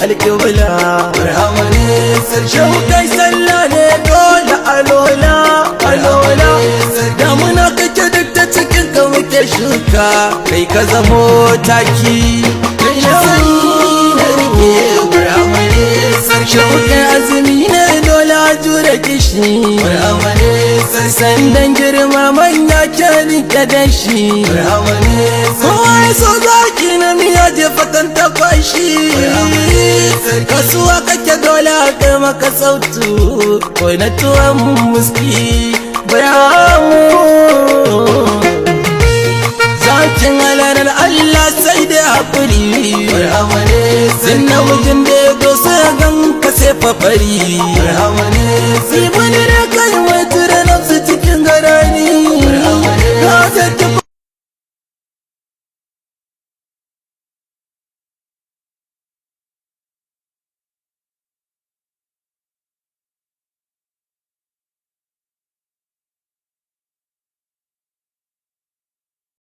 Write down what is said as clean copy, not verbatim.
Alƙibla. Barhama ne sarki. Shehu, kai sallah ne dole alola alola. Damuna kake, duk ta cikin ka muke shuka, kai ka zamo taki. Kai na sani na rike, Barhama ne sarki. Shehu, kai azumi ne dole a jure kishi. Barhama ne sarki. Sandan girma manya ke rike da shi. Barhama ne sarki. Kowa ya so zaki na miya jefa kan tafashi. Kasuwa kake, dole a kai maka sautu ko na tuwon muski. Barhamu, zakin alarar Allah, sai da haƙuri. Barhama ne Sun sarki. Namijin da ya dosa ya gan ka sai fafari. Barhama ne sarki. Ibn da kai.